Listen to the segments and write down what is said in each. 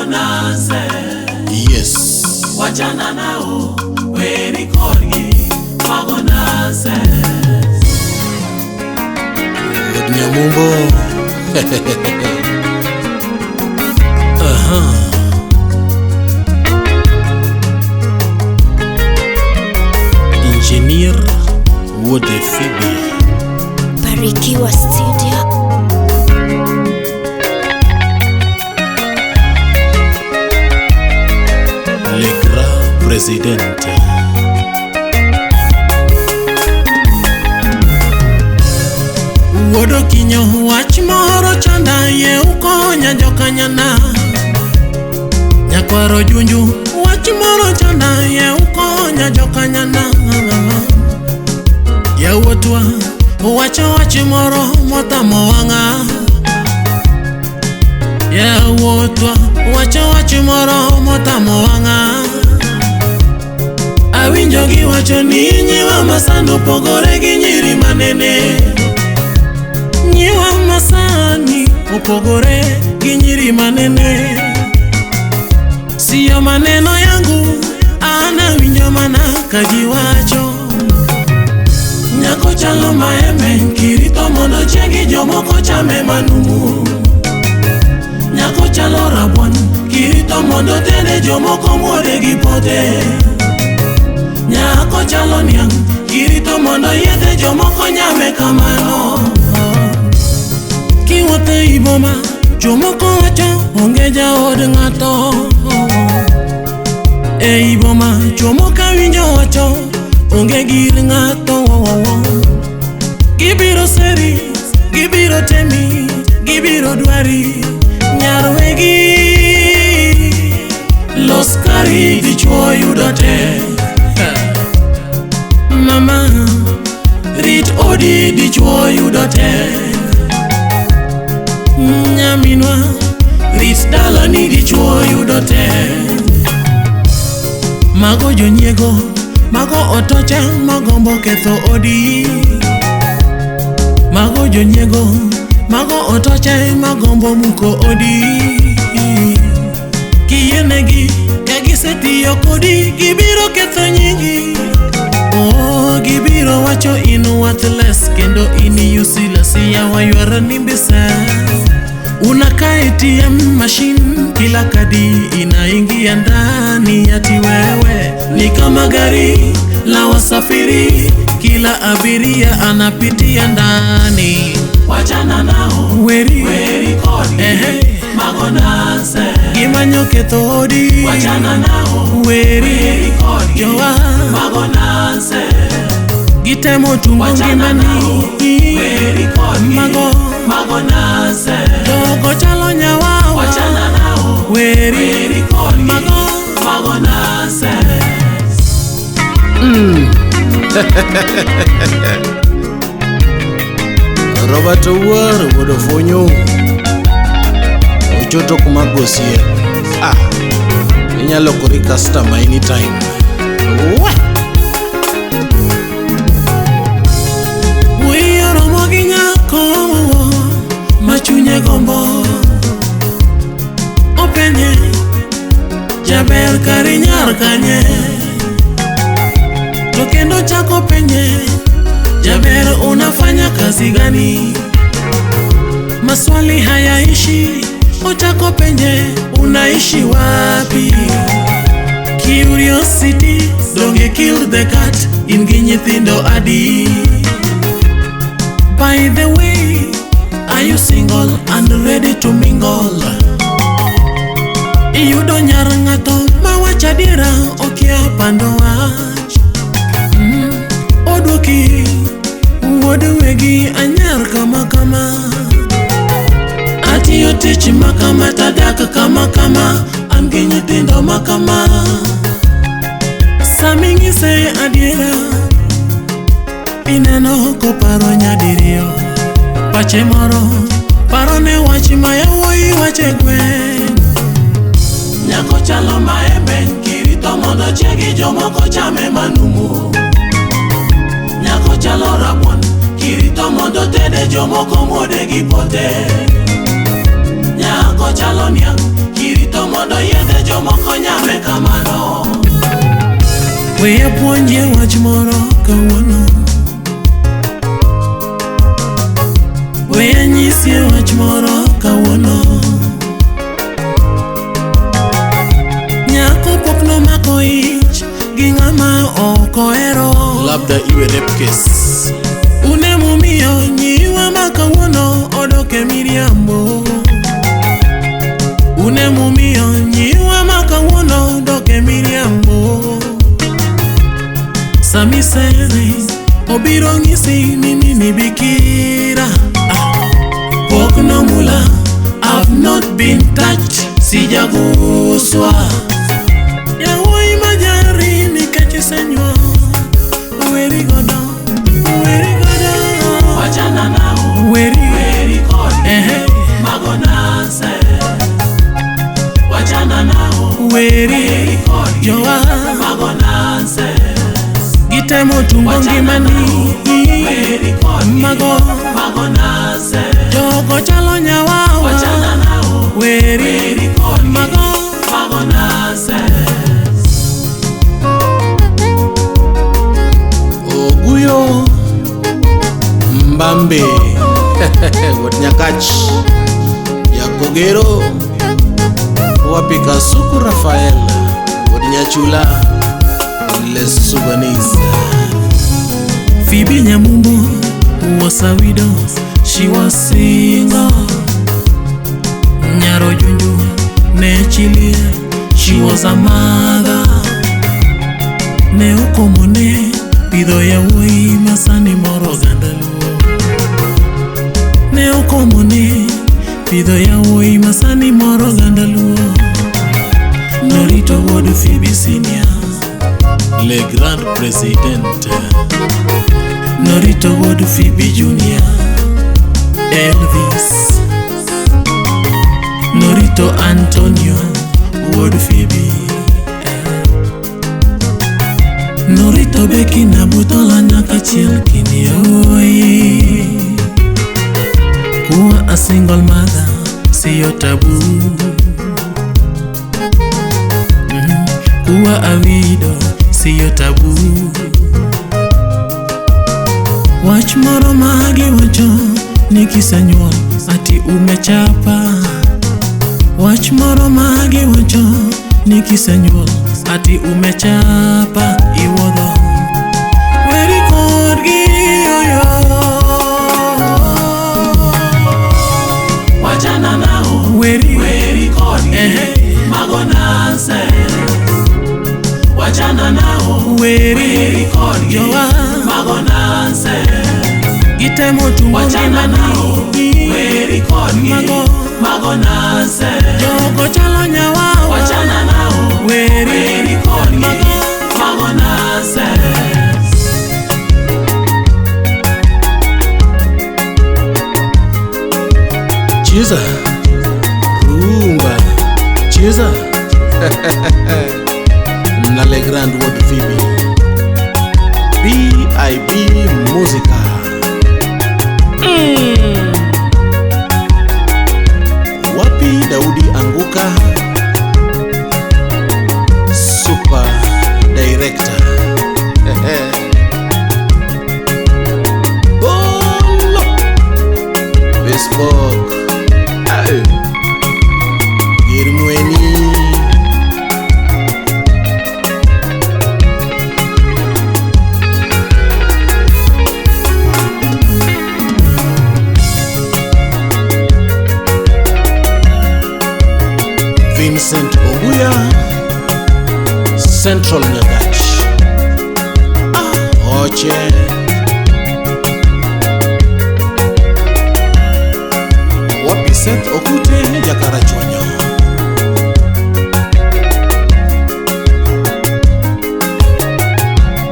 Mago nonsense. Yes. Wachana nao, weri kodgi. Mago nonsense. Wuod Nyamumbo. Aha. Engineer Wuod Phoebe. Barikiwa Studio. Le grand presidente. Wuod Okinyo wach moro chanda ye ukonya jokanyana. Nyakwaro Junju wach moro chanda ye ukonya jokanyana. Yawuotwa wacho wach moro motamo wang'a. Yawuotwa wacho wach moro motamo wang'a. Awinjo giwacho ni nyiwa masani opogore gi nyiri manene. Nyiwa masani opogore gi nyiri manene. Siyo maneno yangu anawinjo mana ka ji wacho. Nyako chalo maembe kirito mondo chiegi jomoko chame manumu. Nyako chalo rabuon kirito mondo tede jomoko muode gi pote. Nyako chalo niang' kirito mondo yiedhe jomoko nyame kamano. Kiwuotho ei boma jomoko wacho onge jaod ng'ato. Ei boma jomoko awinjo wacho onge gir ng'ato. Gibiro seri, gibiro temi, gibiro dwari nyar wegi. Los kari dichuo yudo tek. Mama, rit odi dichuo yudo tek. Nyaminwa, rit dalani dichuo yudo tek. Mago jonyiego, mago otoche magombo ketho odi. Mago jonyiego, mago otoche magombo muko odi. Kiyienegi ka gisetiyo kodi gibiro ketho nyingi. Oh, gibiro wacho in worthless kendo in useless. Yawa you are an imbecile. Unakaa ATM machine, kila kadi inaingia ndani ati wewe ni kama gari la wasafiri, kila abiria anapitia ndani. Wachana nao, weri, weri kodgi, ehe, mago nonsense. Gimanyo ketho odi. Wachana nao, weri, weri kodgi, jowa, mago nonsense. Gitemo tungo ngimani, weri kodgi, mago, mago nonsense. Jogo chalo nyawawa, wachana nao, weri, weri kodgi, mago, mago nonsense. Robert Owuor wuod Ofunyu. Ochoto kuma gosie. Ah, inyalo kori customer anytime. Wah! Wuoyi oromo gi nyako ma chunye gombo. Openje, jaber kari nyar kanye? To kendo chako penje, jaber unafanya kazi gani? Maswali hayaishi, ochako penje, unaishi wapi? Curiosity, donge kill the cat, in gi nyithindo adi? By the way, are you single and ready to mingle? Iyudo nyar ng'ato mawach adiera okia pando wach. Odwoki, wuod wegi anyar kama kama. Atiyo tich makama tadak kama kama, an gi nyithindo makama. Saming'ise adiera, ineno koparo nyadiriyo. Pache moro, paro ne wach ma yawuoyi wache gweng'. Nyako chalo maembe kirito mondo chiegi jomoko chame manumu. Nyako chalo rabuon kirito mondo tede jomoko muode gi pote. Nyako chalo niang' kirito mondo Mondo yiedhe jomoko nyame kamano. We apuonjie wach moro kawuono. We anyisie wach moro kawuono. Nyako pok nomako ich gi ng'ama ok ohero. Labda iwe rape case. Une momiyo nyiwa ma kawuono odok e miriambo. Une momiyo nyiwa ma kawuono odok e miriambo. Sami sere obiro ng'isi ni mini bikira. Pok nomula, I've not been touched, sijaguswa. Yawuoyi majari nikech isenyuol, weri godo, weri godo. Wachana nao, weri, weri kodgi, ehe, mago nonsense. Wachana nao, weri, weri kodgi, jowa, mago nonsense. Gitemo tungo ngimani, weri kodgi, mago, mago nonsense. Jogo chalo nyawawa, wachana nao, weri, weri kodgi, mago, mago nonsense. Oguyo Mbambe Wuod Nyakach Jakogero Wapi Kasuku Rafael Wuod Nyachula Les Sudanese. Phoebe Nyamumbo was a widow, she was single. Nyaro Junju ne chilie, she was a mother. Ne okomone pidho yawuoyi masani moro oganda luo. Ne okomone pidho yawuoyi masani moro oganda luo. Norito wuod Phoebe Senior, Le Grand President. Norito wuod Phoebe Junior, Elvis. Norito Antonio wuod Phoebe. Norito Becky na Butola nyaka chiel kind yawuoyi. Kuwa a single mother siyo tabu. Kuwa a widow siyo tabu. Wach moro ma giwacho ni kisenyuol ati umechapa. Wach moro ma giwacho ni kisenyuol ati umechapa iwuodho. Weri kodgi oyo. Wachana nao, weri, weri kodgi, ehe, mago nonsense. Wachana nao, weri, weri kodgi, jowa, mago nonsense. Gitemo tungo Wachana nao, weri kodgi, mago, mago nonsense. Jogo chalo nyawawa, Wachana nao, weri, weri kodgi, mago, mago nonsense. Cheza rumba, cheza na Le Grand Wuod Phoebe BIB Musica. Wapi Daudi Anguka Super Director. Bolo Facebook. Aye. Girmweni. Vincent Obuya, Central Nyakach. Oche. Wapi Seth Okute Jakarachuonyo.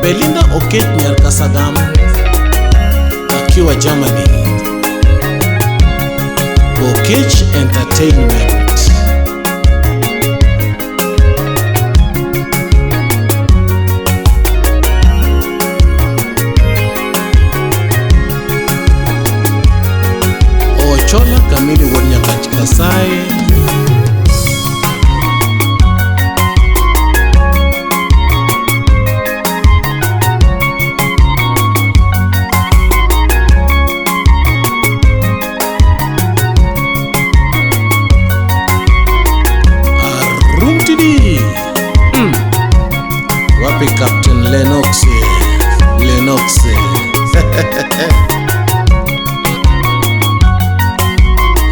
Belinda Okech Nyarkasagam akiwa Germany. Okech Entertainment. Ochola Kamili wuod Nyakach Kasai.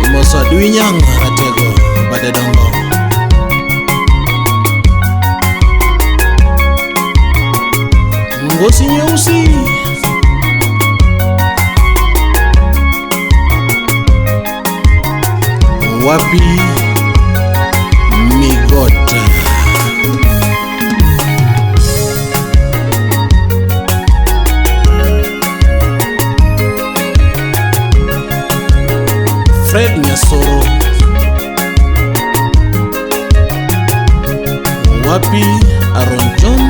Imoso adui nyang' ratego bade dongo. Ngosi nyeusi. Wapi Migota. Fred Nyasoro. Wapi Aaron John.